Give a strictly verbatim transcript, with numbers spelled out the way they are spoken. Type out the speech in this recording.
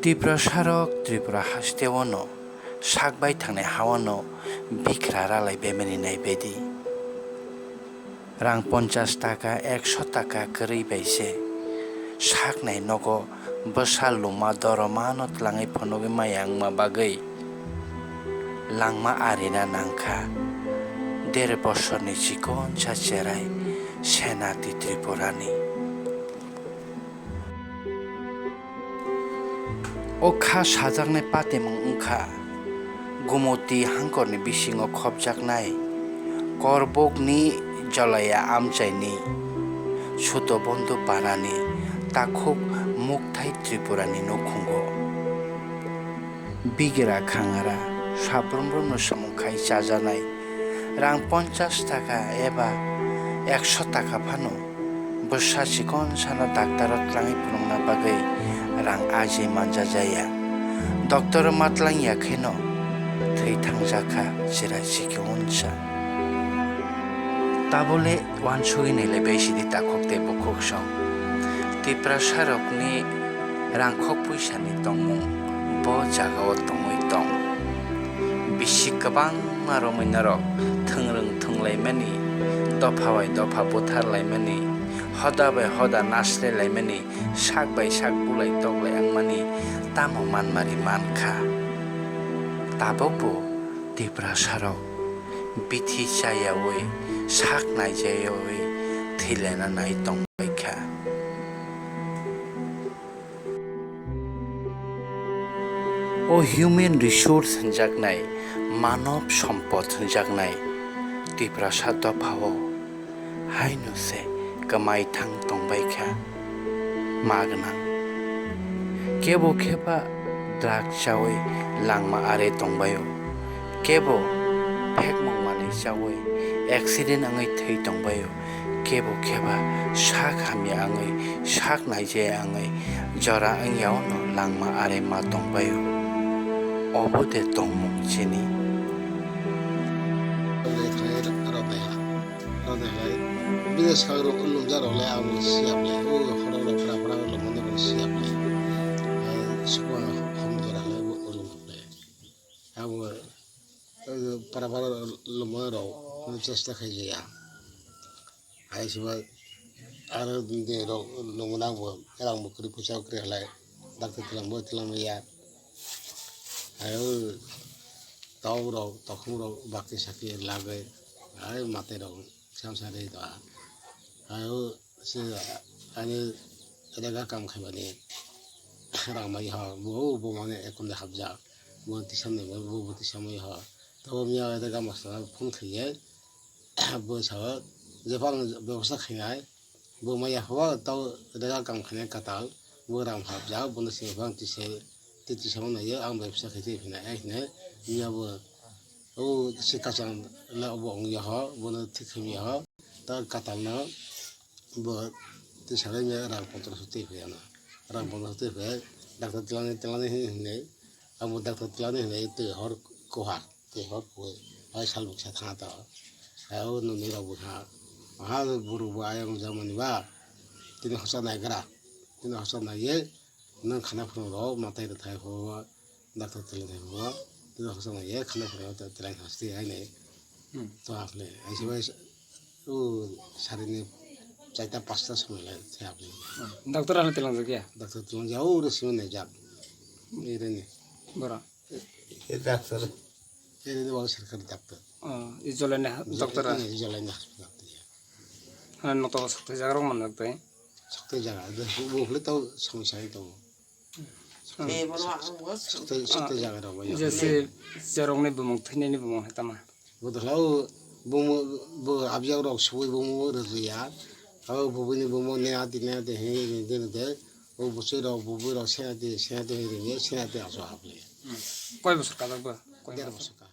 Tiprasarok Tripura hasteo no sak bai thangnai hao no bikra ralai bemani nai bedi. Rang ponchas taka, ekso taka kwrwi bai se saknai nogo bwsa luma doromano twlangwi phunugwi maya wngma bagwi langma arina nangkha der bosorni chikonsa cherai Senati Tripurani. O kha sajaknai patimung wngkha Gumoti hangkorni bisingo khopjaknai Korbokni Jolaya amchaini Sutobondhu parani takhuk Mukthai Tripurani nukhungo. Bigra khangara sabrum brumno samung khai chajanai rang ponchas taka eba ekso taka phano bwsa chikon sano daktaro twlangwi phunukna bagwi rang ajai manjajaya. Doktoro ma twlang ya kheno thwi thangjakha chwrai chikon sa. Tabole uansugwi nailaibai sidi takhuk tei bukhuk song. Tiprasarokni rangkhok puisani tongmung bo jagao tongwi tong. Bisi kwbangma romwi norok thwngrwng thwnglaimani, dopha bai dopha butharlaimani, hoda bai hoda nasrelaimani, sak bai sak bulai toklai wngmani tamo manmari mankha. Tabukbo Tiprasarok bithi chayaui, sak naijayaui thwilaina nai tongbaikha. O human resource hwnjaknai, manob sompod hwnjaknai Tiprasa dophao haino se kwmai thang tongbaikha. Ma gwnang. Kebo kheba drug chaui langma are tongbaio. Kebo phekmung manwi chaui accident wngwi thwi tongbaio. Kebo kheba sak hamya wngwi, sak naijaya wngwi jora wngya ono langma are ma tongbaio. Obo de tongmung chini. Rode hai, rode hai. Bini sagrok lumjakrok le abo siya ble. O horok rok phra phra lumani bo siya ble. Ai sukma hom jora le bo lum ble. Abo para para lumani rok chesta khai ya. Ai siba aro de rok lumana bo rang bo kri pusa kri halai. Dakte tilang bo tilang ya. Ayo tau rok tokhum rok bakti sakti lagwi ai mate rok samsa rwi do. Ayo se ani rega kam khaimani rang mai ho bo bo mane ekon de hapjak bo tisam ni bo bo tisam mai ho to miya rega masla phone khaiye bo sao jephang bebosta khainai. Bo maya hua tau rega kam khainai katal, bo ram hapjak, bono se bang tise, tei tisa mano ye, ang bai bwsa khe tei phina, ai hine, miya bo, o se kachang la bo ong ya ho, bono thik khe miya ho, ta katal no, bo tisa le miya rang pondro so tei phai ano, rang pondro so tei phai, dakta tilani, tilani hin hinai, amo dakta tilani hinai tei hor koha. Tei hor pui, hai sal bwkha thang ta. Hai o nini rok bwkha. Aha borok bo ayang jama ni ba. Tini hosa nai gra. Tini hosa nai ye. Nang khana phuru ro matai rw thai ho. Dakta tele thai ho. Tini hosa nai ye khana phuru ro tele hasti hai nai. Hmm. To hakle. Aisi bai o sari ni chaita pasta somoi lai thai hakle. Hmm. Doctor ano telang jak ya? Doctor telang jak o ro simi nai jak. Ire ni. Bora. E doctor. Ere de bang sarkari doctor. Oh, ijolani ha-, doctor. Ijolani hospital. Ha, no to sakte jaga rok man doctor. Sakte jaga, de bu bu le tau somosya ni tongo. Hmm. Sakte, sakte jaga rok. Jese jarong ni bumung, thini ni bumung hai tama. Bo dolo bumung, bo abjak rok sui bumung rwya. Abo bubuni bumung ne ati ne ati he de de. O bwswi rok bubui rok senati senati hinwi senati aso hapli. Hmm. Koi bosor kajak bo? Koi der bosor. Bosor ka.